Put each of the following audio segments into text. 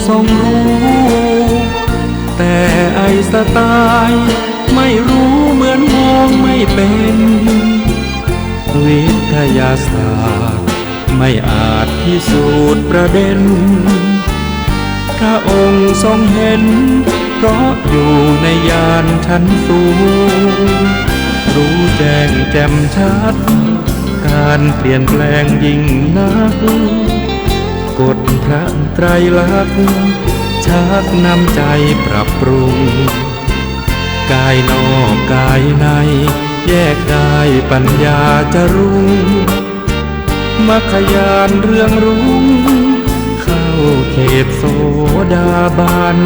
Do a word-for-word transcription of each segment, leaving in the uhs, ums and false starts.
ทรงรู้ แต่ไอน์สไตน์ไม่รู้เหมือนมองไม่เป็น วิทยาศาสตร์ไม่อาจพิสูจน์ประเด็น พระองค์ทรงเห็น เพราะอยู่ในญาณชั้นสูง รู้แจ้งแจ่มชัด การเปลี่ยนแปลงยิ่งนัก กฎพระไตรลักษณ์ ชักนำใจปรับปรุง กายนอกกายใน แยกได้ปัญญาจะรุ่ง มัคคญาณเรืองรุ่ง เข้าเขตโสดาบัน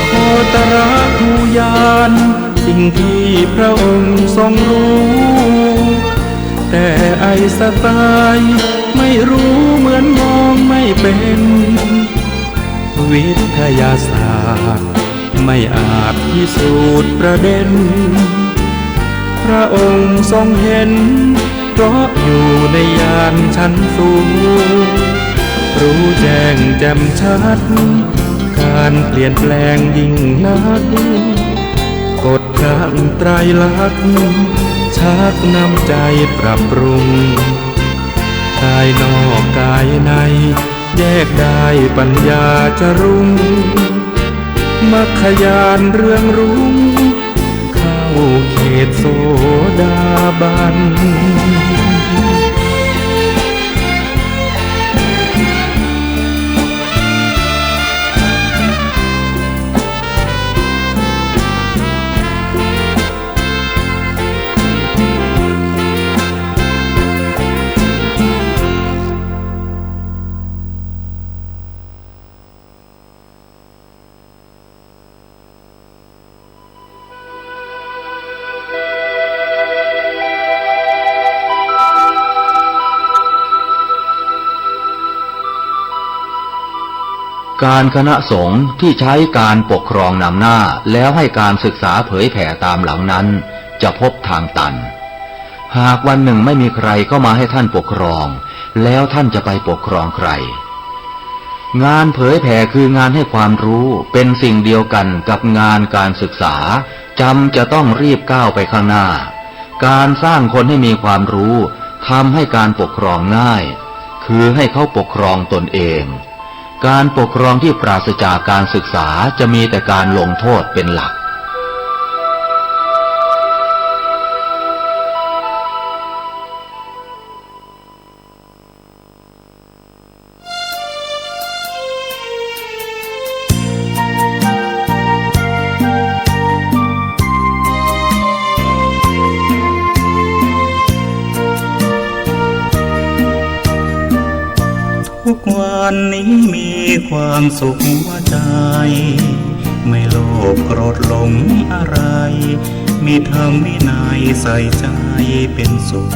โคตรภูยาน สิ่งที่พระองค์ทรงรู้ แต่ไอน์สไตน์ไม่รู้เหมือนมองไม่เป็น วิทยาศาสตร์ไม่อาจพิสูจน์ประเด็น พระองค์ทรงเห็น เพราะอยู่ในญาณชั้นสูง รู้แจ้งแจ่มชัด การเปลี่ยนแปลงยิ่งนัก กฎพระไตรลักษณ์ ชักนำใจปรับปรุง กายนอกกายใน แยกได้ปัญญาจะรุ่ง มัคคญาณเรืองรุ่ง เข้าเขตโสดาบัน การคณะสงฆ์ที่ใช้การปกครองนำหน้า แล้วให้การศึกษาเผยแผ่ตามหลังนั้น จะพบทางตัน หากวันหนึ่งไม่มีใครเข้ามาให้ท่านปกครอง แล้วท่านจะไปปกครองใคร งานเผยแผ่คืองานให้ความรู้ เป็นสิ่งเดียวกันกับงานการศึกษา จำจะต้องรีบก้าวไปข้างหน้า การสร้างคนให้มีความรู้ ทำให้การปกครองง่าย คือให้เขาปกครองตนเอง การปกครองที่ปราศจากการศึกษาจะมีแต่การลงโทษเป็นหลัก ทุกวันนี้มีความสุขหัวใจ ไม่โลภโกรธหลงอะไร มีธรรมวินัยใส่ใจเป็นสุข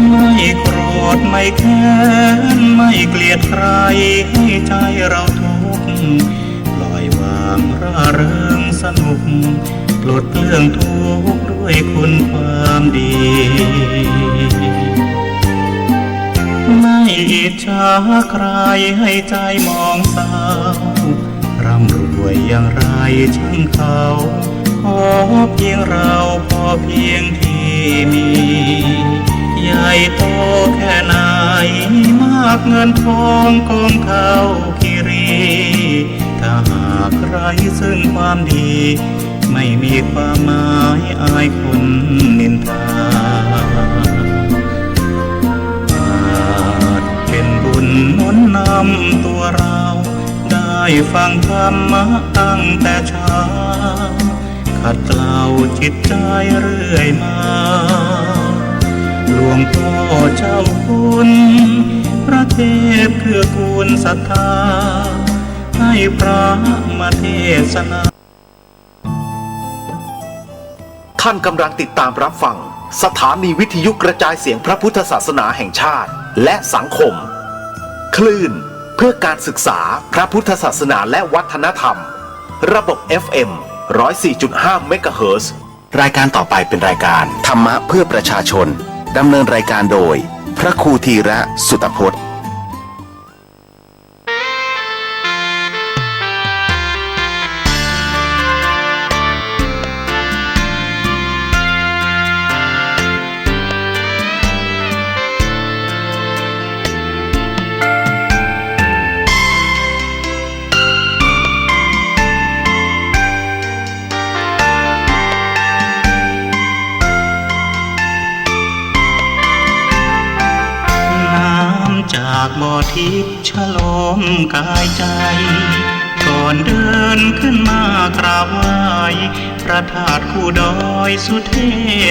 ไม่โกรธไม่แค้น ไม่เกลียดใคร ให้ใจเราทุกข์ ปล่อยวางร่าเริงสนุก ปลดเปลื้องทุกข์ด้วยคุณความดี ไม่อิจฉาใครให้ใจหมองเศร้า ร่ำรวยอย่างไรช่างเขา ขอเพียงเราพอเพียงที่มี ใหญ่โตแค่ไหน มากเงินทองกองเท่าคีรี ถ้าหากไร้ซึ่งความดี ไม่มีความหมายอายคนนินทา อาจเป็นบุญหนุนนำตัวเรา ได้ฟังธรรมะตั้งแต่เช้า ขัดเกลาจิตใจเรื่อยมา หลวงพ่อเจ้าคุณ พระเทพเกื้อกูลศรัทธา ให้พระมาเทศนา เ ท่านกำลังติดตามรับฟังสถานีวิทยุกระจายเสียงพระพุทธศาสนาแห่งชาติและสังคม คลื่นเพื่อการศึกษาพระพุทธศาสนาและวัฒนธรรม ระบบ เอฟ เอ็ม ร้อยสี่จุดห้า เมกะเฮิรตซ์ รายการต่อไปเป็นรายการธรรมะเพื่อประชาชน ดำเนินรายการโดย พระครูธีระ สุตพจน์ น้ำจากบ่อทิพย์ชโลมกายใจ ก่อนเดินขึ้นมากราบไหว้ พระธาตุคู่ดอยสุเท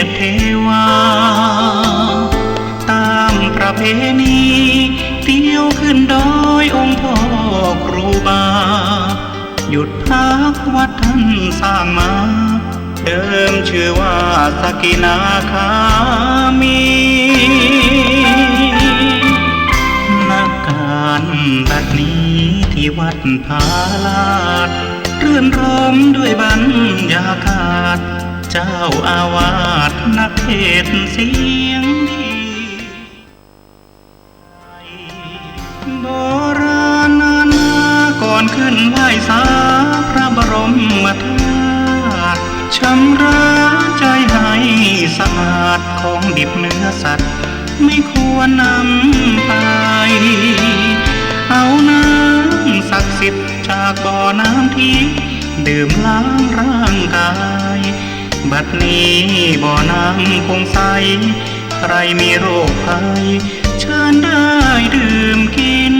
พเทวา ตามประเพณีเที่ยวขึ้นดอยองค์พ่อครูบา หยุดพักวัดท่านสร้างมา เดิมชื่อว่าสกินาคามี ณ การบัดนี้ที่วัดผาลาด รื่นรมด้วยบรรยากาศ เจ้าอาวาสนักเทศน์เสียงดี โบราณนานมาก่อนขึ้นไหว้สาพระบรมธาตุ ชำระใจให้สะอาด ของดิบเนื้อสัตว์ไม่ควรนำไป เอาน้ำศักดิ์สิทธิ์จากบ่อน้ำทิพย์ ดื่มล้างร่างกาย บัดนี้บ่อน้ำคงใส ใครมีโรคภัย เชิญได้ดื่มกิน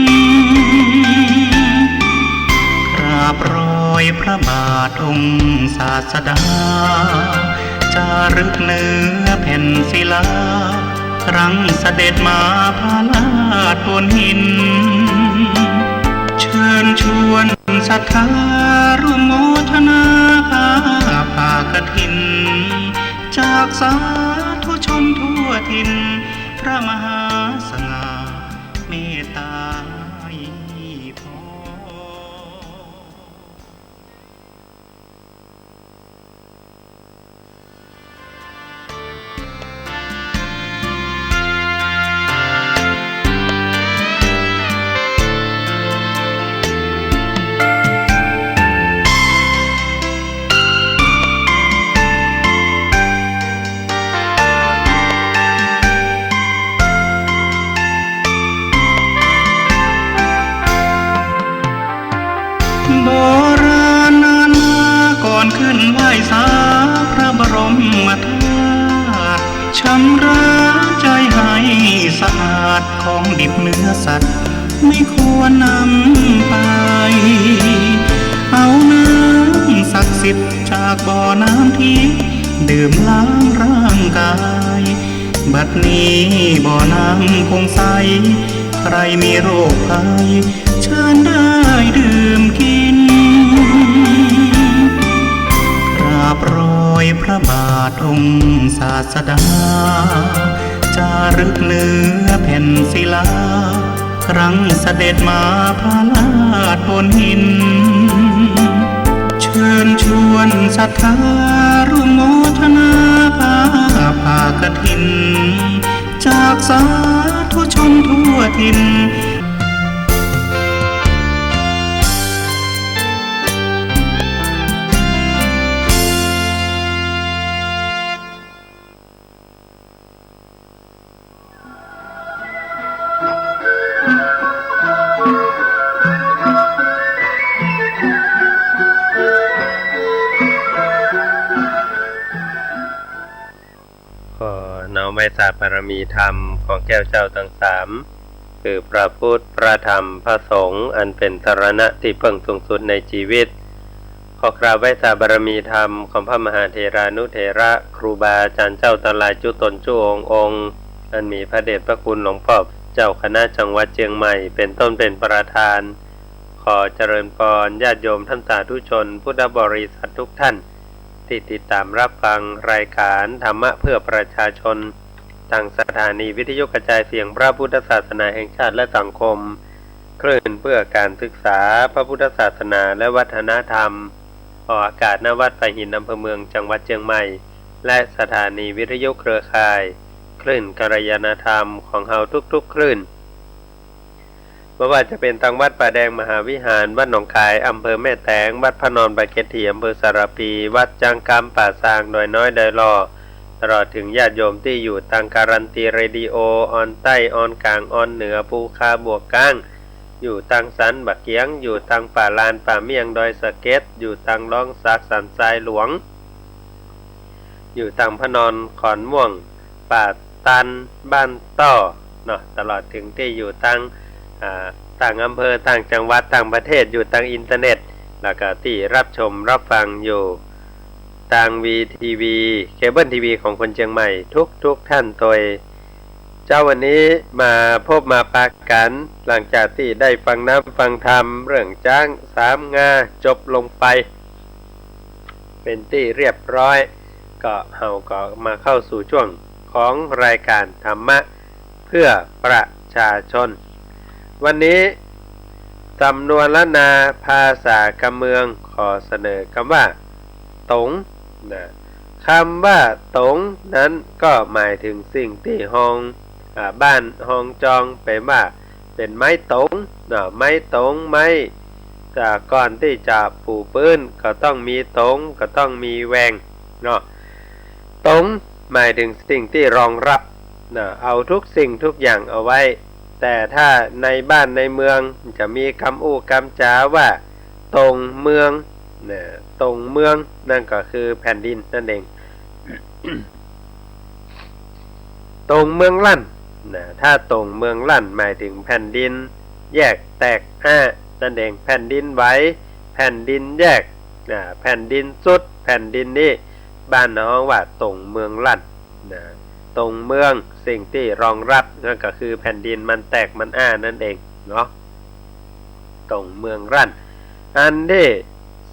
กราบรอยพระบาทองค์ศาสดา จารึกเนื้อแผ่นศิลา ครั้งเสด็จมาผาลาดบนหิน เชิญชวนศรัทธาร่วมโมทนาผ้าป่ากฐิน จากสาธุชนทั่วถิ่น พระมหาสง่าเมตตาให้พร โบราณนานมาก่อนขึ้นไหว้สาพระบรมธาตุ ชำระใจให้สะอาด ของดิบเนื้อสัตว์ไม่ควรนำไป เอาน้ำศักดิ์สิทธิ์จากบ่อน้ำทิพย์ ดื่มล้างร่างกาย บัดนี้บ่อน้ำคงใส ใครมีโรคภัย เชิญได้ดื่มกิน กราบรอยพระบาทองค์ศาสดา จารึกเนื้อแผ่นศิลา ครั้งเสด็จมาผาลาดบนหิน เชิญชวนศรัทธาร่วมโมทนาผ้าป่ากฐิน จากสาธุชนทั่วถิ่น ขอน้อมไหว้สาบารมีธรรมของแก้วเจ้าทั้งสาม คือพระพุทธ พระธรรม พระสงฆ์ อันเป็นสรณะที่พึ่งสูงสุดในชีวิต ขอกราบไหว้สาบารมีธรรมของพระมหาเถรานุเถระ ครูบาอาจารย์เจ้าตังหลายจุ๊ต๋นจุ๊องค์องค์ อันมีพระเดชพระคุณหลวงพ่อเจ้าคณะจังหวัดเจียงใหม่ เป็นต้นเป็นประธาน ขอเจริญพรญาติโยมท่านสาธุชนพุทธบริษัททุกท่าน ที่ติดตามรับฟังรายการธรรมะเพื่อประชาชน ทางสถานีวิทยุกระจายเสียงพระพุทธศาสนาแห่งชาติและสังคม คลื่นเพื่อการศึกษาพระพุทธศาสนาและวัฒนธรรม ออกอากาศ ณ วัดป่าหิน อำเภอเมือง จังหวัดเชียงใหม่ และสถานีวิทยุเครือข่าย คลื่นกัลยาณธรรมของเฮาทุกๆคลื่น บ่ว่าจะเป๋นตางวัดป่าแดงมหาวิหาร วัดหนองคาย อำเภอแม่แตง วัดพระนอนบาเกตถี อำเภอสารภี วัดจ๊างกำ ป่าซาง ดอยน้อย ดอยหล่อ ตลอดเถิงญาติโยมตี้อยู่ตางการันตีเรดิโอ ออนใต้ ออนก๋าง ออนเหนือ ภูคา บวกก๊าง อยู่ตางสันบะเกียง อยู่ตางป่าลาน ป่าเมี่ยง ดอยสะเก็ด อยู่ตางลองสัก สันทรายหลวง อยู่ตางพระนอน ขอนม่วง ป่าตาล บ้านต้อ เนาะ ตลอดเถิงตี้อยู่ตาง อ่า ต่างอำเภอ ต่างจังหวัด ต่างประเทศ อยู่ตางอินเทอร์เน็ต แล้วก็ตี้รับชมรับฟังอยู่ตางวีทีวี เคเบิลทีวีของคนเชียงใหม่ทุกๆท่านตวย เจ๊าวันนี้มาพบมาปะกั๋น หลังจากตี้ได้ฟังน้ำฟังธรรมเรื่องจ๊างสามงาจบลงไป เป๋นตี้เรียบร้อย ก็เฮาก็มาเข้าสู่ช่วงของรายการธรรมะเพื่อประชาชน วันนี้สำนวนล้านนาภาษากำเมืองขอเสนอกำว่า ต๋ง นะ กำว่าต๋งนั้นก็หมายเถิงสิ่งตี้ฮอง อ่า บ้านฮองจอง เป๋นว่าเป๋นไม้ต๋ง เนาะ ไม้ต๋ง ไม้ อ่า ก่อนตี้จะปูปื๊นก็ต้องมีต๋ง ก็ต้องมีแหว่ง เนาะ ต๋งหมายเถิงสิ่งตี้รองรับ เนาะ เอาทุกสิ่งทุกอย่างเอาไว้ แต่ถ้าในบ้านในเมืองจะมีกำอู้กำจ๋าว่า ต๋งเมือง นะ ต๋งเมือง นั่นก็คือแผ่นดินนั่นเอง ต๋งเมืองลั่น นะ ถ้าต๋งเมืองลั่นหมายเถิงแผ่นดินแยกแตกอ้านั่นเอง แผ่นดินไหว แผ่นดินแยก นะ แผ่นดินทรุด แผ่นดินนี้ บ้านเฮาฮ้องว่าต๋งเมืองลั่น นะ ต๋งเมือง สิ่งตี้รองรับ นั่นก็คือแผ่นดินมันแตกมันอ้านั่นเองเนาะ ต๋งเมืองลั่น อันตี้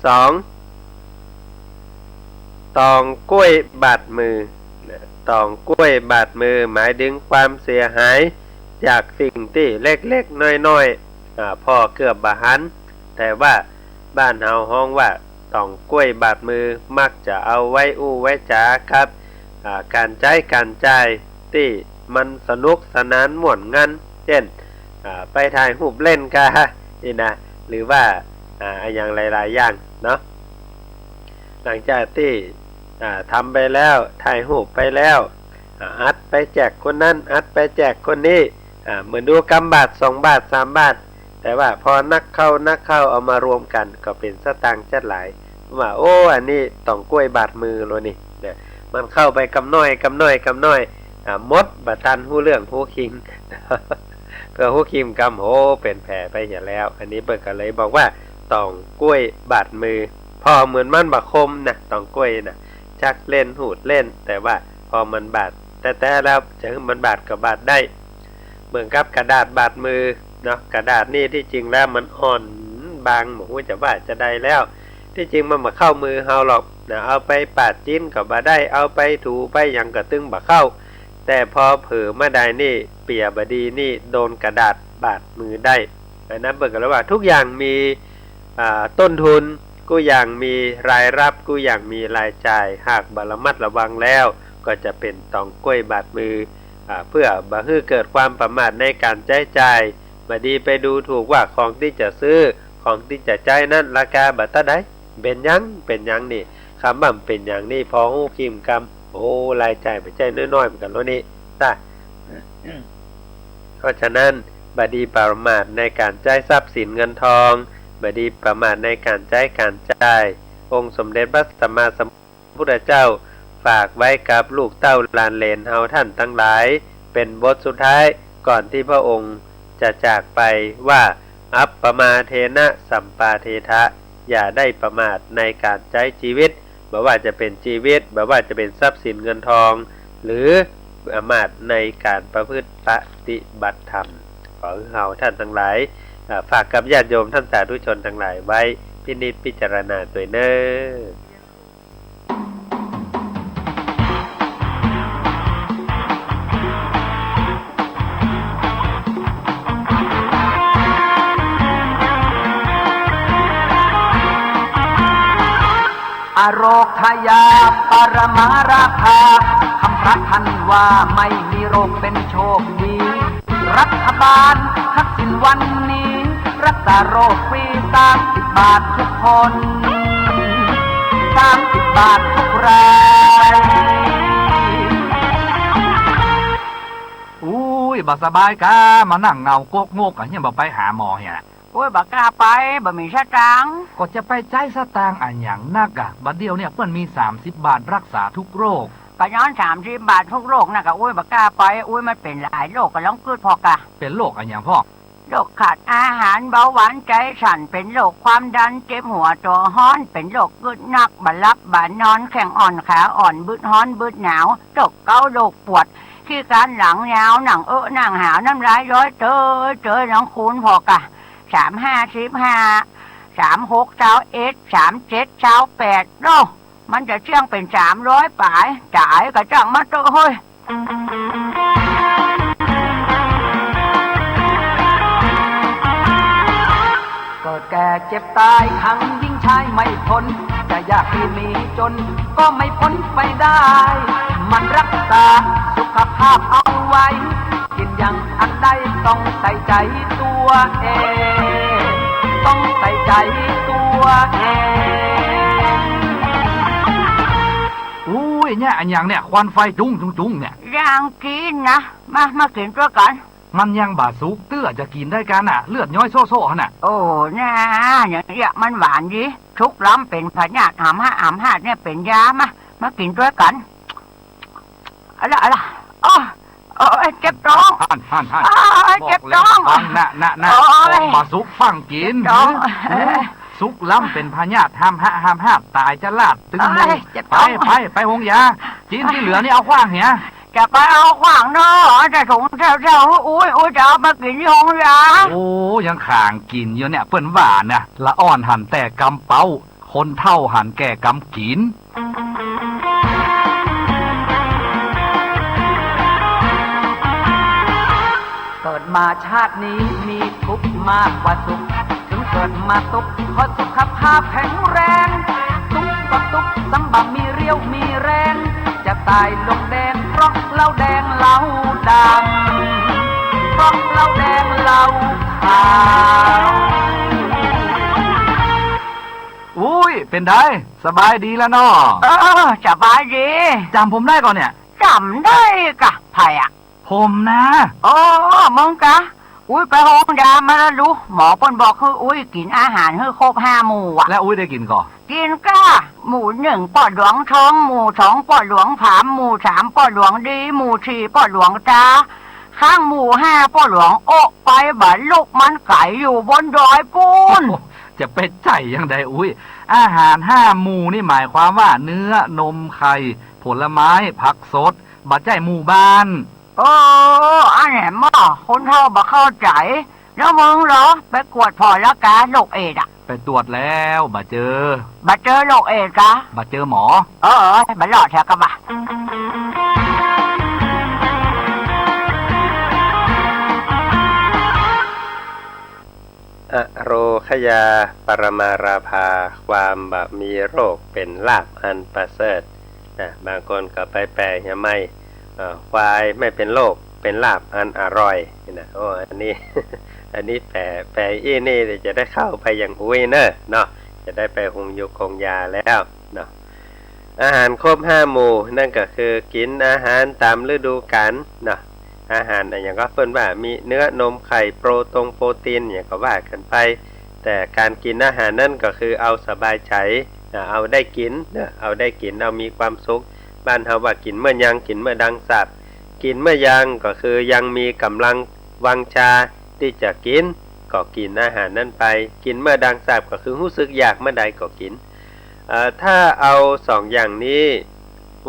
สอง ตองก้วยบาดมือ นะ ตองก้วยบาดมือ หมายเถิงความเสียหายจากสิ่งตี้เล็กๆน้อยๆ อ่า ผ่อเกือบบ่หัน แต่ว่าบ้านเฮาฮ้องว่า ตองก้วยบาดมือ มักจะเอาไว้อู้ไว้จ๋ากับ อ่า ก๋านใจ๊ก๋านจ่ายตี้มันสนุกสนานม่วนงัน เจ้น อ่า ไปถ่ายฮูปเล่นกา นี่นะ หรือว่า อ่า อะหยังหลายๆอย่างเนาะ หลังจากตี้ อ่า ทำไปแล้ว ถ่ายฮูปไปแล้ว อ่า อัดไปแจกคนนั้น อัดไปแจกคนนี้ อ่า เมื่อดูกำบาท สองบาท สามบาท แต่ว่าพอนักเข้านักเข้าเอามารวมกั๋น ก็เป๋นสตางค์จั๊ดหลาย ว่า โอ้ อันนี้ตองก้วยบาดมือโลนี่ นะ มันเข้าไปกำน้อย กำน้อย กำน้อย อ่า หมด บ่ตันฮู้เรื่องฮู้คิง เปื้อฮู้คิงกำ โห เป๋นแผลไปเหียแล้ว อันนี้เปิ้นก็เลยบอกว่า ตองก้วยบาดมือ ผ่อเหมือนมันบ่คมนะ ตองก้วยนะ จักเล่นฮูดเล่น แต่ว่าผ่อมันบาดแต๊ๆแล้ว จะหื้อมันบาดก็บาดได้ เหมือนกับกระดาษบาดมือเนาะ กระดาษนี่ตี้จริงแล้วมันอ่อนบาง บ่ฮู้จะว่าจาใดแล้ว ตี้จริงมันบ่เข้ามือเฮาหรอกนะ เอาไปปาดจิ๊นก็บ่ได้ เอาไปถูไปหยังก็ตึงบ่เข้า แต่พอเผลอเมื่อใดนี่ เปียบ่ดีนี่ โดนกระดาษบาดมือได้ อันนั้นเปิ้นก็เลยว่า กู้อย่างมี อ่า ต้นทุน กู้อย่างมีรายรับ กู้อย่างมีรายจ่าย หากบ่ระมัดระวังแล้ว ก็จะเป๋นตองก้วยบาดมือ อ่า เปื้อบ่หื้อเกิดความประมาทในก๋านใจ๊จ่าย บ่ดีไปดูถูกว่าของตี้จะซื้อ ของตี้จะใจ๊นั้นราคาบ่เต้าใด เป๋นหยัง เป๋นหยังนี่ กำว่าเป๋นหยังนี่ ผ่อฮู้คิงกำ โอ้ รายจ่ายบ่ใจ้น้อยๆ เหมือนกั๋นโลนี่ ตา เพราะฉะนั้น บ่ดีประมาทในก๋านใจ๊ทรัพย์สินเงินทอง บ่ดีประมาทในก๋านใจ๊ก๋านจ่าย องค์สมเด็จพระสัมมาสัมพุทธเจ้า ฝากไว้กับลูกเต้าหลานเหลนเฮาท่านตังหลาย เป๋นบทสุดท้ายก่อนตี้พระองค์จะจากไปว่า อัปปมาเทนะสัมปาเทถะ อย่าได้ประมาทในก๋านใจ๊จีวิต บ่ว่าจะเป๋นจีวิต บ่ว่าจะเป๋นทรัพย์สินเงินทอง หรือประมาทในก๋านประพฤติปฏิบัติธรรม ขอหื้อเฮาท่านตังหลาย อ่า ฝากกับญาติโยมท่านสาธุชนตังหลายไว้พินิจพิจารณาตวยเน่อ โรคขยาปรมาราภา คำพระท่านว่าไม่มีโรคเป็นโชคดี รัฐบาลทักษิณวันนี้ รักษาโรคฟรีสามสิบบาททุกคน สามสิบบาททุกราย อุ้ย บ่สบายก้า มานั่งเหงาโก๊กโงกอะ เหียบ่ไปหาหมอเหีย โอ้ย บ่กล้าไป บ่มีสตางค์ ก็จะไปใจ๊สตางค์อะหยังนักอะ บ่าเดี่ยวเนี่ยเปิ้นมีสามสิบบาทรักษาทุกโรค ก็ย้อนสามสิบบาททุกโรคนักอะ โอ้ย บ่กล้าไป โอ้ย มันเป๋นหลายโรค ก็ลองกึ๊ดผ่อกะ เป๋นโรคอะหยังพ่อ โรคขาดอาหาร เบาหวาน ใจสั่น เป๋นโรคความดัน เจ็บหัวตั๋วฮ้อน เป๋นโรคกึ๊ดนัก บ่หลับบ่นอน แข้งอ่อนขาอ่อน บึดฮ้อนบึดหนาว โรคเกาต์ โรคปวด ขี้คลานหลังยาว นั่งเอะนั่งหาว น้ำลายย้อยเตยเตย ลองคูณผ่อกะ สามห้าสิบห้า สามหกซาวเอ็ด สามเจ็ดซาวแปด โอ้ มันจะเสี้ยงเป๋นสามร้อยป๋าย จ๋ายกระจ่างมาเต๊อะเฮ้ย เกิดแก่เจ็บตายขังหญิงชายไม่พ้น จะยากดีมีจนก็ไม่พ้นไปได้ หมั่นรักษาสุขภาพเอาไว้ กินอย่างอันใดต้องใส่ใจตัวเอง ต้องใส่ใจตัวเอง อุ้ย เนี่ยอะหยังเนี่ย ควันไฟจุ้งจุ้งจุ้งเนี่ย อย่างกิ๋นนะ มา มากิ๋นตวยกั๋น มันยังบ่สุกเตื้อ จะกิ๋นได้ก้าน่ะ เลือดย้อยโซ่ๆ หั้นน่ะ โอ้ น่า อย่างเนี้ยมันหวานดี สุกล้ำเป๋นพยาธิ หำหะหำหาดเนี่ยเป๋นยา มา มากิ๋นตวยกั๋น อะละ อะละ โอ้ย โอ้ย เจ็บต๊อง หั้น หั้น หั้น โอ้ย เจ็บต๊อง บอกแล้วฟังนะ นะ นะ โอ้ย ของบ่สุกฟั่งกิ๋น เจ็บต๊อง หือ สุกล้ำเป๋นพยาธิ หำหะหำหาด ต๋ายจะลาดตึงหมู่ โอ้ย เจ็บต๊อง ไป ไป ไปโฮงยา จิ๊นตี้เหลือนี่เอาขว้างเหีย จะไปเอาขว้างเนาะ จะถุงแซวๆ อุ๊ย อุ๊ย จะเอามากิ๋นตี้โฮงยา โอ้ ยังข้างกิ๋นอยู่เนี่ย เปิ้นว่านะ ละอ่อนหันแต่กำเป๊า คนเฒ่าหันแก่กำกิ๋น เกิดมาชาตินี้มีทุกข์มากกว่าสุข ถึงเกิดมาตุ๊ก เพราะสุขภาพแข็งแรง ตุ๊กก็ตุ๊ก ซ้ำบ่มีเรี่ยวมีแรง จะต๋ายลงแดง เพราะเหล้าแดงเหล้าดำ เพราะเหล้าแดงเหล้าขาว อุ้ย เป๋นใด สบายดีแล้วเนาะ เออ สบายดี จ๋ำผมได้ก่อเนี่ย จ๋ำได้ก่ะ ใผอะ ผมนะ โอ้ มึงกะ อุ๊ย ไปโฮงยามาแล้วลู หมอเปิ้นบอกหื้ออุ๊ยกิ๋นอาหารหื้อครบห้าหมู่อะ แล้วอุ๊ยได้กิ๋นก่อ กิ๋นก่ะ หมู่นึ่งป้อหลวงทอง หมู่สองป้อหลวงผาม หมู่สามป้อหลวงดี หมู่สี่ป้อหลวงจา ข้างหมู่ห้าป้อหลวงโอ๊ะ ไปบ่ลุก มันไก๋อยู่บนดอยปู๊น จะไปใจ้อย่างใดอุ๊ย อาหารห้าหมู่นี่หมายความว่าเนื้อ นม ไข่ ผลไม้ ผักสด บ่ใจ้หมู่บ้าน โอ้ อันแหมหมอ คนเฒ่าบ่เข้าใจ๋ แล้วมึงเหรอ ไปกวดผ่อแล้วกา โรคเอดส์อะ ไปตรวจแล้ว บ่เจอ บ่เจอโรคเอดส์กา บ่เจอหมอ เออ เออ บ่รอดแท้กาบ่า อโรคยาปรมาราภา ความบ่มีโรคเป๋นลาภอันประเสริฐ นะ บางคนก็ไปแปลเหียใหม่ เอ่อ ควายไม่เป็นโรค เป็นลาภอันอร่อย นี่นะ โอ้ อันนี้ อันนี้แปล แปลอี้นี่จะได้เข้าไปอย่างอุ๊ยเน่อ เนาะ จะได้ไปหุงยูกหงยาแล้ว เนาะ อาหารครบห้าหมู่ นั่นก็คือกิ๋นอาหารต๋ามฤดูกาล เนาะ อาหารอะหยังก็เปิ้นว่ามีเนื้อ นม ไข่ โปรตง โปรตีน อะหยังก็ว่ากั๋นไป แต่ก๋านกิ๋นอาหารนั้นก็คือเอาสบายใจ๋ นะ เอาได้กิ๋น นะ เอาได้กิ๋น เอามีความสุข บ้านเฮาว่ากิ๋นเมื่อยัง กิ๋นเมื่อดังสาบ กิ๋นเมื่อยังก็คือยังมีก๋ำลังวังชาตี้จะกิ๋น ก็กิ๋นอาหารนั้นไป กิ๋นเมื่อดังสาบก็คือฮู้สึกอยากเมื่อใดก็กิ๋น เอ่อ ถ้าเอาสองอย่างนี้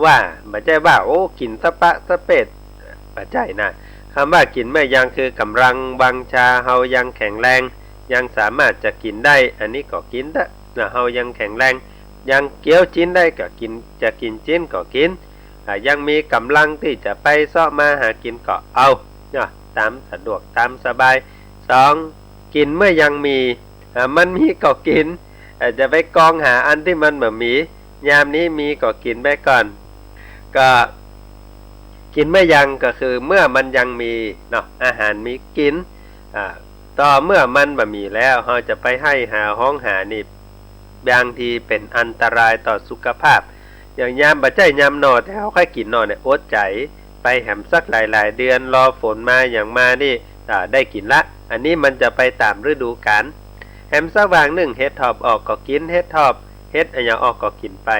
ว่า บ่ใจ้ว่า โอ้ กิ๋นสะปะสะเปด บ่ใจ้นะ กำว่ากิ๋นเมื่อยังคือก๋ำลังวังชาเฮายังแข็งแรง ยังสามารถจะกิ๋นได้ อันนี้ก็กิ๋นเต๊อะ นะ เฮายังแข็งแรง ยังเคี้ยวจิ๊นได้ก็กิ๋น จะกิ๋นจิ๊นก็กิ๋น อ่า ยังมีก๋ำลังตี้จะไปเซาะมาหากิ๋นก็เอา นะ ต๋ามสะดวกต๋ามสบาย สอง กิ๋นเมื่อยังมี อ่า มันมีก็กิ๋น อ่า จะไปกองหาอันตี้มันบ่มี ยามนี้มีก็กิ๋นไปก่อน ก็กิ๋นเมื่อยังก็คือเมื่อมันยังมีเนาะ อาหารมีกิ๋น อ่า ต่อเมื่อมันบ่มีแล้ว เฮาจะไปไห้หาฮ้องหานี่ บางทีเป๋นอันตรายต่อสุขภาพ อย่างยามบ่ใจ้ยามหน่อ แต่เฮาใค่กิ๋นหน่อเนี่ย อดใจ๋ไปแหมสักหลายๆ เดือน รอฝนมาหยังมานี่ อ่า ได้กิ๋นละ อันนี้มันจะไปต๋ามฤดูกาล แหมสักวางนึ่ง เห็ดถอบออกก็กิ๋น เห็ดถอบ เห็ดอะหยังออกก็กิ๋นไป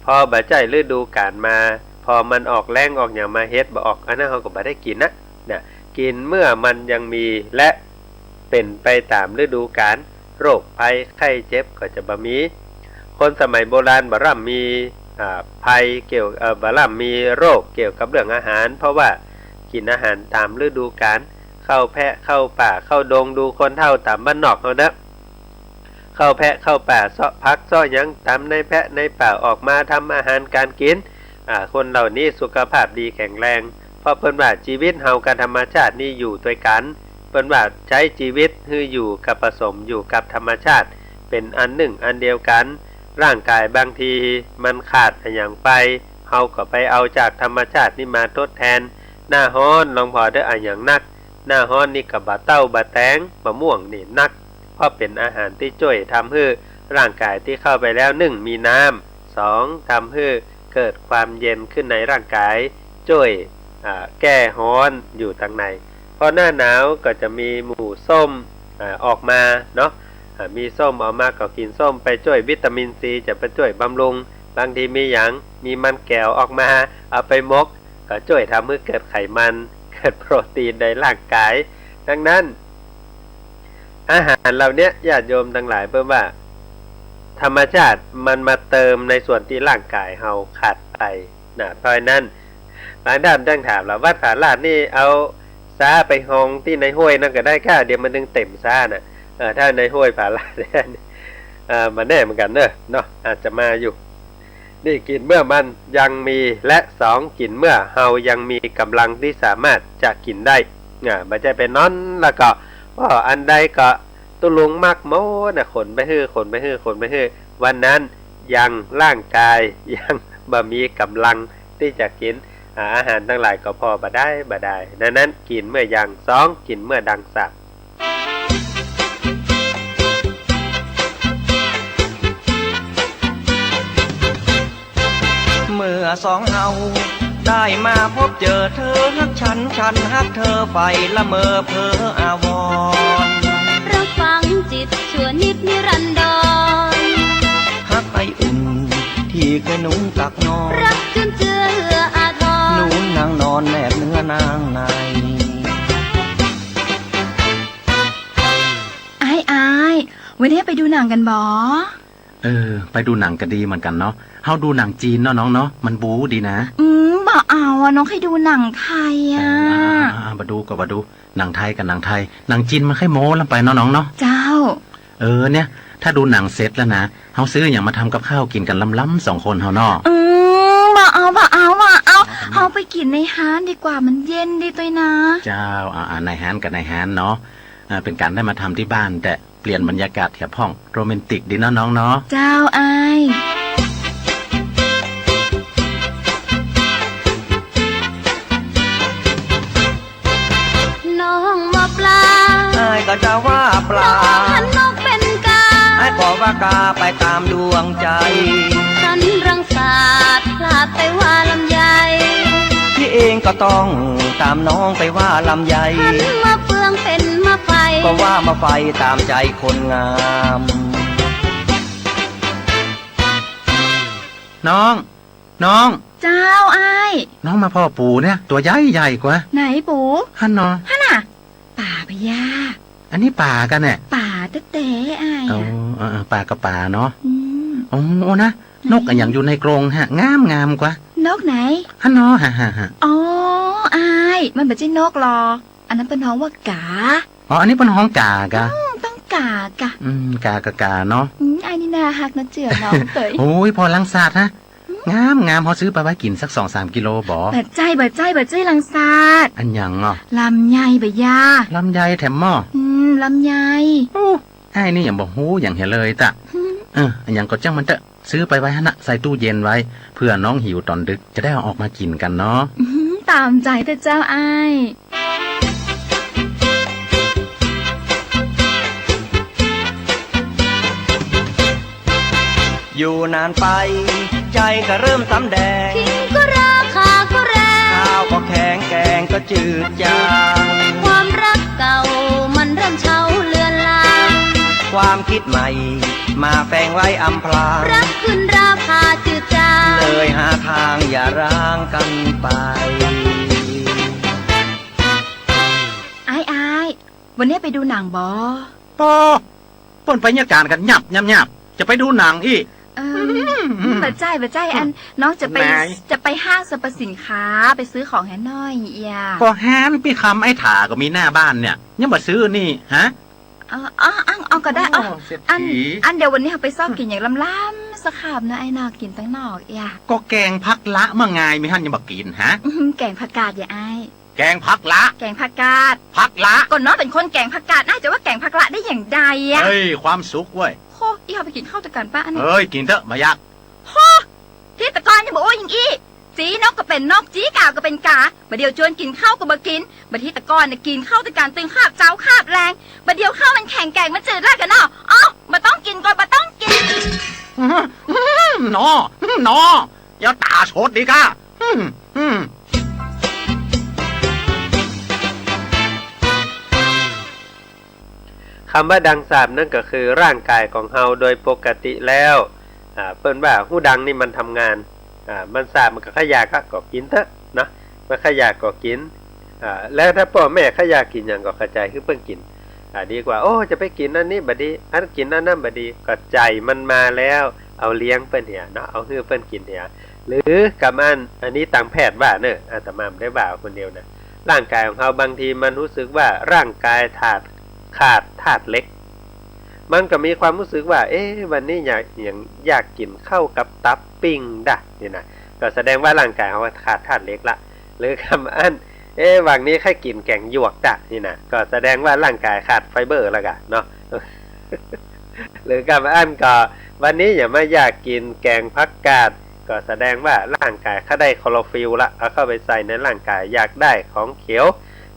พอบ่ใจ้ฤดูกาลมา พอมันออกแล้งออกหยังมา เห็ดบ่ออก อันนั้นเฮาก็บ่ได้กิ๋นนะ นะ กิ๋นเมื่อมันยังมี และเป๋นไปต๋ามฤดูกาล โรคภัยไข้เจ็บก็จะบ่มี คนสมัยโบราณบ่ร่ำมี อ่า ภัยเกี่ยว เอ่อ บ่ร่ำมีโรคเกี่ยวกับเรื่องอาหาร เพราะว่ากิ๋นอาหารต๋ามฤดูกาล เข้าแพะเข้าป่าเข้าดง ดูคนเฒ่าต๋ามบ้านนอกเฮาเนาะ เข้าแพะเข้าป่าเซาะผักเซาะหยังต๋ามในแพะในป่า ออกมาทำอาหารก๋านกิ๋น อ่า คนเหล่านี้สุขภาพดีแข็งแรง เพราะเปิ้นว่าจีวิตเฮากับธรรมชาตินี่อยู่ตวยกั๋น เปิ้นว่าใจ๊จีวิตหื้ออยู่กับผสมอยู่กับธรรมชาติ เป๋นอันนึ่งอันเดียวกั๋น ร่างก๋ายบางทีมันขาดอะหยังไป เฮาก็ไปเอาจากธรรมชาตินี่มาทดแทน หน้าฮ้อนลองผ่อเต๊อะ อะหยังนัก หน้าฮ้อนนี่ก็บ่าเต้าบ่าแตง บ่าม่วงนี่นัก เพราะเป๋นอาหารตี้จ้วยทำหื้อร่างก๋ายตี้เข้าไปแล้ว นึ่ง มีน้ำ สอง ทำหื้อเกิดความเย็นขึ้นในร่างก๋าย จ้วย อ่า แก้ฮ้อนอยู่ตังใน พอหน้าหนาวก็จะมีหมู่ส้ม อ่า ออกมาเนาะ อ่า มีส้มออกมาก็กิ๋นส้มไปจ้วยวิตามินซี จะไปจ้วยบำรุง บางทีมีหยัง มีมันแก๋วออกมา เอาไปหมก ก็จ้วยทำหื้อเกิดไขมัน เกิดโปรตีนในร่างก๋าย ดังนั้น อาหารเหล่าเนี้ย ญาติโยมตังหลาย เปิ้นว่าธรรมชาติมันมาเติมในส่วนตี้ร่างก๋ายเฮาขาดไปนะ เพราะฉะนั้น บางต้านตั้งถามละ วัดผาลาดนี่เอาซ้าไปฮองตี้ในห้วยนั่นก็ได้ก้า เดี๋ยวมันตึงเต็มซ้าน่ะ เออ ถ้าในห้วยผาลาดเนี่ย เอ่อ บ่แน่เหมือนกั๋นเนอะ เนาะ อาจจะมาอยู่ นี่กิ๋นเมื่อมันยังมี และสอง กิ๋นเมื่อเฮายังมีก๋ำลังตี้สามารถจะกิ๋นได้ อ่า บ่ใจ้ไปนอนแล้วก็ อ้อ อันใดก็ตุ๊ลุงมักหมดน่ะ ขนไปหื้อ ขนไปหื้อ ขนไปหื้อ วันนั้นยังร่างก๋ายยังบ่มีก๋ำลังตี้จะกิ๋น อ่า อาหารตังหลายก็ผ่อบ่ได้ บ่ได้ ดังนั้นกิ๋นเมื่อยัง สอง กิ๋นเมื่อดังสาม เมื่อสองเฮาได้มาพบเจอ เธอฮักฉัน ฉันฮักเธอ ใฝ่ละเมอเพ้ออาวรณ์ รักฝังจิตชั่วนิจนิรันดร ฮักไออุ่นที่เคยหนุนตักนอน รักจุนเจือเอื้ออาทร หนุนนางนอนแนบเนื้อนางใน อ้าย อ้าย วันนี้ไปดูหนังกั๋นบ่ เออ ไปดูหนังก็ดีเหมือนกั๋นเนาะ เฮาดูหนังจีนเนาะน้องเนาะ มันบู๊ดีนะ อืม บ่เอาอะ น้องใค่ดูหนังไทยอะ เออ อ่า อ่า อ่า บ่ดูก็บ่ดู หนังไทยกับหนังไทย หนังจีนมันใค่โม้ล้ำไปเนาะน้องเนาะ เจ้า เออ เนี่ย ถ้าดูหนังเสร็จแล้วนะ เฮาซื้ออะหยังมาทำกับข้าวกิ๋นกั๋นล้ำๆ สองคนเฮาเนาะ อืม บ่เอา บ่เอา บ่เอา เฮาไปกิ๋นในฮ้านดีกว่า มันเย็นดีตวยนะ เจ้า อ่า อ่า ในฮ้านกับในฮ้านเนาะ อ่า เป๋นก๋านได้มาทำตี้บ้านแต่ เปลี่ยนบรรยากาศแถมพ่อง โรแมนติกดีเนาะน้องเนาะ เจ้าอ้าย น้องว่าปลา อ้ายก็จะว่าปลา น้องหันนกเป๋นกา อ้ายก็ว่ากาไปต๋ามดวงใจ๋ ฉันรังสาดพลาดไปว่าลำไย พี่เองก็ต้องต๋ามน้องไปว่าลำไย หันมะเฟืองเป๋นมะไฟ ก็ว่ามะไฟต๋ามใจ๋คนงาม น้อง น้อง เจ้าอ้าย น้องมาผ่อปูเนี่ย ตั๋วใหญ่ๆ กว่า ไหนปู หั้นเนาะ หั้นน่ะ ป๋าบ่าย่า อันนี้ป๋าก่ะเนี่ย ป๋าแต๊ๆ อ้าย อ๋อ อะ เออ เออ ป๋ากับป๋าเนาะ อืม อ๋อ โอ้นะ นกอะหยังอยู่ในกรงฮะ งามๆ กว่า นกไหน หั้นเนาะ ฮะ ฮะ ฮะ อ๋อ อ้าย มันบ่ใจ้นกหรอก อันนั้นเปิ้นฮ้องว่ากา อ๋อ อันนี้เปิ้นฮ้องกากะ อืม ต้องกากะ อืม กากะกาเนาะ อืม อ้ายนี่น่าฮักนะเจือน้องเตย โอ้ย ผ่อรังสาดฮะ งามๆ เฮาซื้อไปไว้กิ๋นสักสองสามกิโลบ่ บ่ใจ้ บ่ใจ้ บ่ใจ้รังสาด อันหยังอ่ะ ลำไยบ่าย่า ลำไยแถมหม้อ อืม ลำไย โอ้ อ้ายนี่หยังบ่ฮู้หยังเหียเลยตะ อืม เออ อันหยังก็จ้างมันเต๊อะ ซื้อไปไว้หั้นนะ ใส่ตู้เย็นไว้ เผื่อน้องหิวต๋อนดึก จะได้เอาออกมากิ๋นกั๋นเนาะ อืม ต๋ามใจ๋เต๊อะเจ้าอ้าย อยู่นานไป ใจ๋ก็เริ่มสำแดง ขิงก็รา ข่าก็แรง ข้าวก็แข็ง แกงก็จืดจาง ความรักเก่ามันเริ่มเฉาเลือนลาง ความคิดใหม่มาแฝงไว้อำพราง รักขึ้นราคาจืดจาง เลยหาทางอย่าร้างกันไป อ้าย อ้าย วันนี้ไปดูหนังบ่ ปอ เปิ้นไปเยียะก๋านกั๋นยับยับยับ จะไปดูหนังอี้ เอิ่ม อืม บ่ใจ้ บ่ใจ้ อัน น้องจะไป ไหน จะไปห้างสรรพสินค้า ไปซื้อของแหหน่อยเอีย ก็แหนปี้คำไอ้ถาก็มีหน้าบ้านเนี่ย ยังบ่ซื้อนี่ ฮะ อ๋อ อ๋อ อ๋อ อ๋อ ก็ได้ อ๋อ โอ้ เศรษฐี อัน อันเดี๋ยววันนี้เฮาไปซอกกิ๋นอย่างล้ำๆ สักคาบเนาะอ้ายเนาะ กิ๋นตังนอกเอีย ก็แกงผักละเมื่อไง มีหั้นยังบ่กิ๋น ฮะ อื้อหือ แกงผักกาดเอียอ้าย แกงผักละ แกงผักกาด ผักละ ก็น้องเป๋นคนแกงผักกาด อ้ายจะว่าแกงผักละได้อย่างใดอะ เฮ้ย ความสุขเว้ย โห อี้เฮาไปกิ๋นข้าวตวยกั๋นปะอันนี้ เฮ้ย กิ๋นเต๊อะ บ่อยาก โห ตี้ตะกอนยังบ่อู้อย่างอี้ จี๊นกก็เป๋นนก จี๊ก๋าก็เป๋นก๋า บ่าเดี่ยวจวนกิ๋นข้าวก็บ่กิ๋น บ่าตี้ตะกอนน่ะกิ๋นข้าวตวยกั๋นตึงคาบเจ๊าคาบแลง บ่าเดี่ยวข้าวมันแข็งแก๋งมันจืดแล้วกั๋นเนาะ อ๋อ บ่ต้องกิ๋นก็บ่ต้องกิ๋น หนอ หนอ อย่าต๋าสดดีก้า อืม อืม กำว่าดังสาบนั้นก็คือร่างก๋ายของเฮาโดยปกติแล้ว อ่า เปิ้นว่าฮูดังนี่มันทำงาน อ่า มันสาบมันก็ใค่อยากอะ ก็กิ๋นเต๊อะเนาะ มันใค่อยากก็กิ๋น อ่า แล้วถ้าป้อแม่ใค่อยากกิ๋นหยังก็เข้าใจ๋หื้อเปิ้นกิ๋น อ่า ดีกว่า โอ้ จะไปกิ๋นอันนี้บ่ดี อันกิ๋นอันนั้นบ่ดี ก็ใจ๋มันมาแล้ว เอาเลี้ยงเปิ้นเหียเนาะ เอาหื้อเปิ้นกิ๋นเหีย หรือกำอัน อันนี้ตางแพทย์ว่าเน่อ อาตมาบ่ได้ว่าคนเดียวนะ ร่างก๋ายของเฮาบางทีมันฮู้สึกว่าร่างก๋ายขาด ขาดธาตุเหล็ก มันก็มีความฮู้สึกว่า เอ๊ะ วันนี้อยาก หยัง อยากกิ๋นข้าวกับตับปิ้งดะ นี่นะ ก็แสดงว่าร่างก๋ายเฮาขาดธาตุเหล็กละ หรือกำอัน เอ๊ะ หว่างนี้ใค่กิ๋นแก๋งหยวกดะ นี่นะ ก็แสดงว่าร่างก๋ายขาดไฟเบอร์ละกะเนาะ หรือกำอันก็ วันนี้หยังมาอยากกิ๋นแกงผักกาด ก็แสดงว่าร่างก๋ายข้าได้คลอโรฟิลละ เอาเข้าไปใส่ในร่างก๋าย อยากได้ของเขียว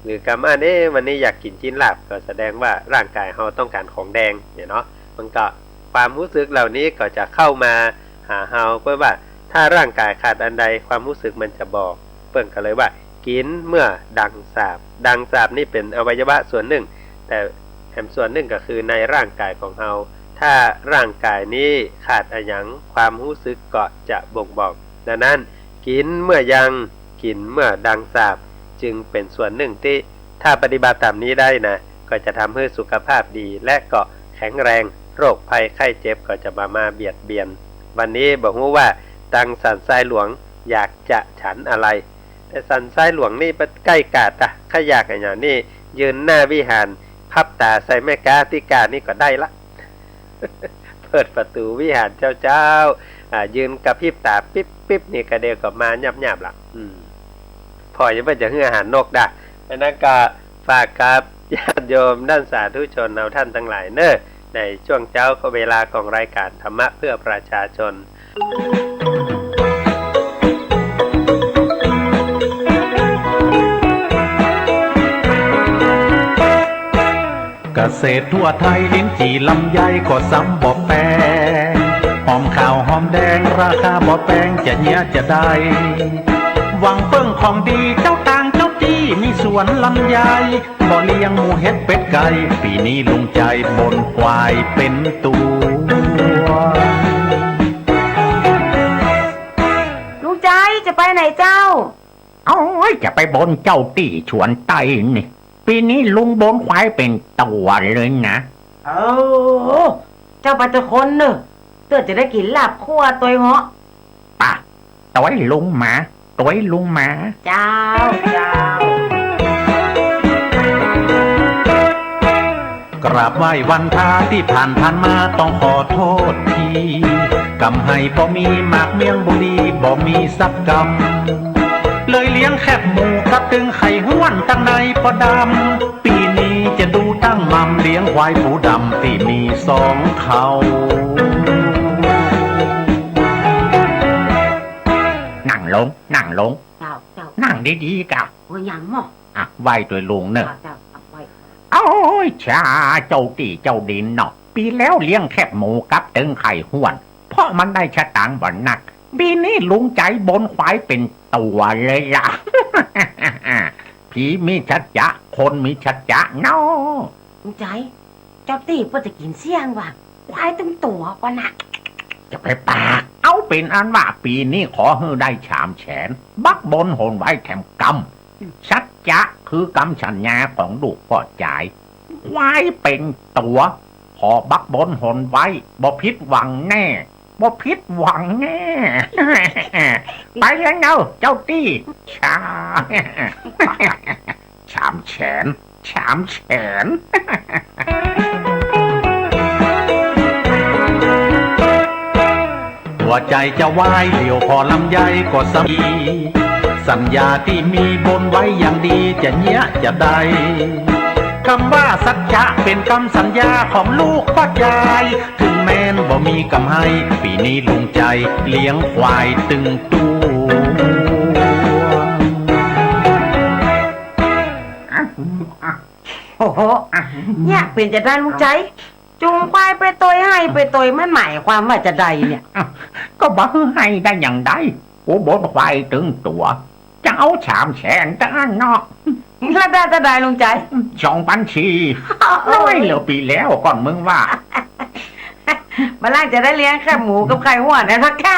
หรือกำอัน เอ๊ะ วันนี้อยากกิ๋นจิ๊นลาบ ก็แสดงว่าร่างก๋ายเฮาต้องก๋านของแดง เนี่ยเนาะ มันก็ ความฮู้สึกเหล่านี้ก็จะเข้ามาหาเฮา เปิ้นว่าถ้าร่างก๋ายขาดอันใด ความฮู้สึกมันจะบอก เปิ้นก็เลยว่า กิ๋นเมื่อดังสาบ ดังสาบนี่เป๋นอวัยวะส่วนนึ่ง แต่แหมส่วนนึ่งก็คือในร่างก๋ายของเฮา ถ้าร่างก๋ายนี้ขาดอะหยัง ความฮู้สึกก็จะบ่งบอก ดังนั้น กิ๋นเมื่อยัง กิ๋นเมื่อดังสาบ จึงเป๋นส่วนนึ่งตี้ ถ้าปฏิบัติต๋ามนี้ได้นะ ก็จะทำหื้อสุขภาพดี และก็แข็งแรง โรคภัยไข้เจ็บก็จะบ่มาเบียดเบียน วันนี้บ่ฮู้ว่าตางสันทรายหลวงอยากจะฉันอะไร แต่สันทรายหลวงนี่ใก้กาดอะ ใค่อยากอะหยังนี่ ยืนหน้าวิหาร พับต๋าใส่แม่ก๊าตี้ก้านี่ก็ได้ละ เปิดประตู๋วิหารเจ๊าๆ อ่า ยืนกระพริบต๋าปิ๊บๆ นี่กะเดี่ยวก็มาหยาบๆ ละ อืม ผ่อยังบ่จะหื้ออาหารนกดะ อันนั้นก็ฝากกับญาติโยมต้านสาธุชนเฮาต้านตังหลายเน่อ ในช่วงเจ๊าก็เวลาของรายก๋านธรรมะเพื่อประชาชน เกษตรทั่วไทย ลิ้นจี่ลำไยก็ซ้ำบ่แปง หอมขาวหอมแดง ราคาบ่แปง จะเยียะจะได้ หวังเปิ้งของดี เจ้าตางเจ้าตี้ มีสวนลำไย บ่เลี้ยงหมูเห็ดเป็ดไก่ ปี๋นี้ลุงใจ๋บนควายเป๋นตั๋ว ลุงใจ๋จะไปไหนเจ้า โอ้ย จะไปบนเจ้าตี้สวนใต้นี่ ปี๋นี้ลุงบนควายเป๋นตั๋วเลยนะ เออ เจ้าไปตวยคนเน่อ เตื้อจะได้กิ๋นลาบคั่วตวยเหาะ ปะ ตวยลุงมา ตวยลุงมา เจ้า เจ้า กราบไหว้วันพระตี้ผ่านผ่านมาต้องขอโทษที กำไฮบ่มี หมากเมี่ยงบ่ดี บ่มีสักกำ เลยเลี้ยงแคบหมูกับตึงไข่ห้วนตังในปอดำ ปี๋นี้จะดูตั้งม่ำ เลี้ยงควายปูดำตี้มีสองเขา ลง นั่งลง เจ้า เจ้า นั่งดีๆ ก้า โอ้ย ยังหม่อ อ่ะ ไหว้ตวยลุงเน่อ เจ้า เจ้า อ่ะ ไหว้ โอ้ย ชา เจ้าตี้เจ้าดินเนาะ ปี๋แล้วเลี้ยงแคบหมูกับเติงไข่ห้วน เพราะมันได้สตางค์บ่นัก ปี๋นี้ลุงใจ๋บนควายเป๋นตั๋วเลยละ ผีมีสัจจะ คนมีสัจจะเนาะ ลุงใจ๋ เจ้าตี้เปิ้นจะกิ๋นเสี้ยงว่า ควายตึงตั๋วก่อนะ จะไปปาก เอาเป๋นอันว่าปี๋นี้ขอหื้อได้สามแสน บักบนหนไว้แถมกำ สัจจะคือกำสัญญาของลูกป้อจาย ควายเป๋นตั๋ว ขอบักบนหนไว้ บ่ผิดหวังแน่ บ่ผิดหวังแน่ ไปแล้วเนาะเจ้าตี้ ชา สามแสน สามแสน หัวใจ๋จะวายเหลียวพอลำไยก็สามี สัญญาตี้มีบนไว้อย่างดีจะเยียะจะได้ กำว่าสัจจะเป๋นกำสัญญาของลูกป้อจาย เถิงแม้นบ่มีกำไร ปี๋นี้ลุงใจ๋เลี้ยงควายตึงตั๋ว โอ้โห เนี่ยเป๋นจาใดลุงใจ๋ จูงควายไปตวยไฮ่ไปตวย มันหมายความว่าจาใดเนี่ย ก็บ่หื้อไฮ่ได้อย่างใด กูบนควายตึงตั๋ว จะเอาสามแสนเต้าอั้นเนาะ แล้วได้เต้าใดลุงใจ๋ สองปันสี่ โอ้ย น้อยเหลือปี๋แล้วก่อนมึงว่า บ่าล่างจะได้เลี้ยงแคบหมูกับไข่ห้วนนะสักก้า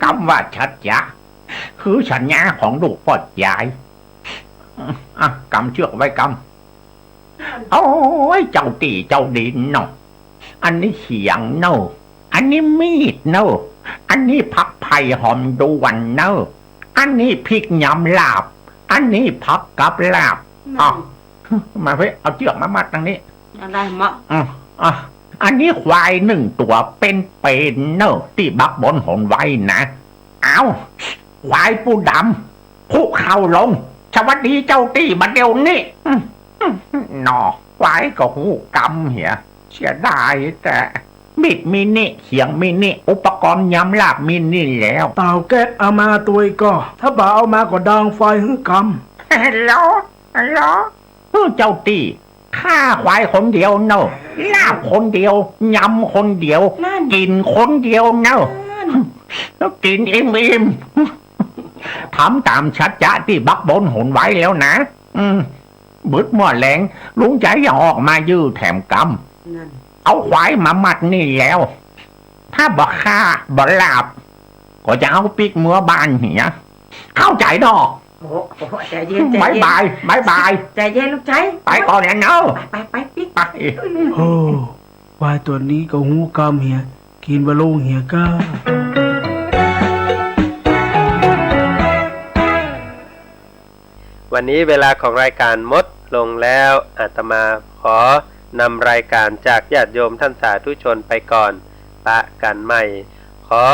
กำว่าสัจจะ คือสัญญาของลูกป้อจาย อ่ะ กำเจื้อไว้กำ โอ้ย เจ้าตี้เจ้าดินเนาะ อันนี้เขียงเนาะ อันนี้มีดเนาะ อันนี้ผักไผ่หอมด้วนเนาะ อันนี้พริกยำลาบ อันนี้ผักกับลาบ นั่น อ่ะ มาเว้ย เอาเจื้อกมามัดตางนี้ อะไรเหมาะ อ่ะ อ่ะ อันนี้ควายนึ่งตั๋วเป๋นๆ เนาะ ตี้บักบนหนไว้นะ เอา ควายปูดำ คุเข่าลง สวัสดีเจ้าตี้บ่าเดี่ยวนี้ อืม อืม หนอ ควายก็ฮู้กำเหีย เสียดายแต๊ มีดมีนี่ เขียงมีนี่ อุปกรณ์ยำลาบมีนี่แล้ว เต่าแก๊กเอามาตวยก่อ ถ้าบ่าเอามาก็ดางไฟหื้อกำ เหรอ เหรอ เออ เจ้าตี้ ฆ่าควายคนเดียวเนาะ ลาบคนเดียว ยำคนเดียว นั่น กิ๋นคนเดียวเนาะ นั่น แล้วกิ๋นอิ่มๆ ทำต๋ามสัจจะตี้บักบนหนไว้แล้วนะ อืม บึดเมื่อแลง ลุงใจ๋จะออกมายื้อแถมกำ นั่น เอาควายมามัดนี่แล้ว ถ้าบ่ฆ่าบ่ลาบ ก็จะเอาปิ๊กเมือบ้านเหีย เข้าใจ๋ดอก โอ้โห โอ้โห ใจ๋เย็น ใจ๋เย็น บ๊ายบาย บ๊ายบาย ใจ๋เย็นลูกใจ๋ ไปก่อนแล้วเนาะ ไป ไป ไปปิ๊ก ไป โอ้ ควายตั๋วนี้ก็ฮู้กำเหีย กิ๋นบ่ลงเหียก้า วันนี้เวลาของรายการหมดลงแล้ว อาตมาขอนำรายการจากญาติโยมท่านสาธุชนไปก่อน ปะกั๋นใหม่ ขอ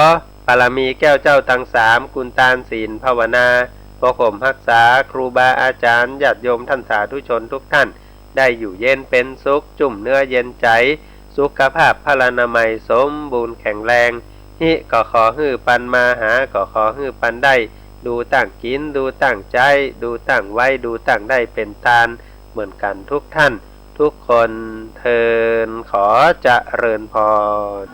บารมีแก้วเจ้าตังสาม คุณตาน ศีล ภาวนา ปกปักรักษาครูบาอาจ๋ารย์ ญาติโยมท่านสาธุชนทุกท่าน ได้อยู่เย็นเป๋นสุข จุ่มเนื้อเย็นใจ๋ สุขภาพพลานามัยสมบูรณ์แข็งแรง ฮิก็ขอหื้อปันมา หาก็ขอหื้อปันได้ ดูตั้งกิ๋น ดูตั้งใจ๊ ดูตั้งไว้ ดูตั้งได้เป๋นตาน เหมือนกั๋นทุกท่าน ทุกคนเทอญ ขอเจริญพร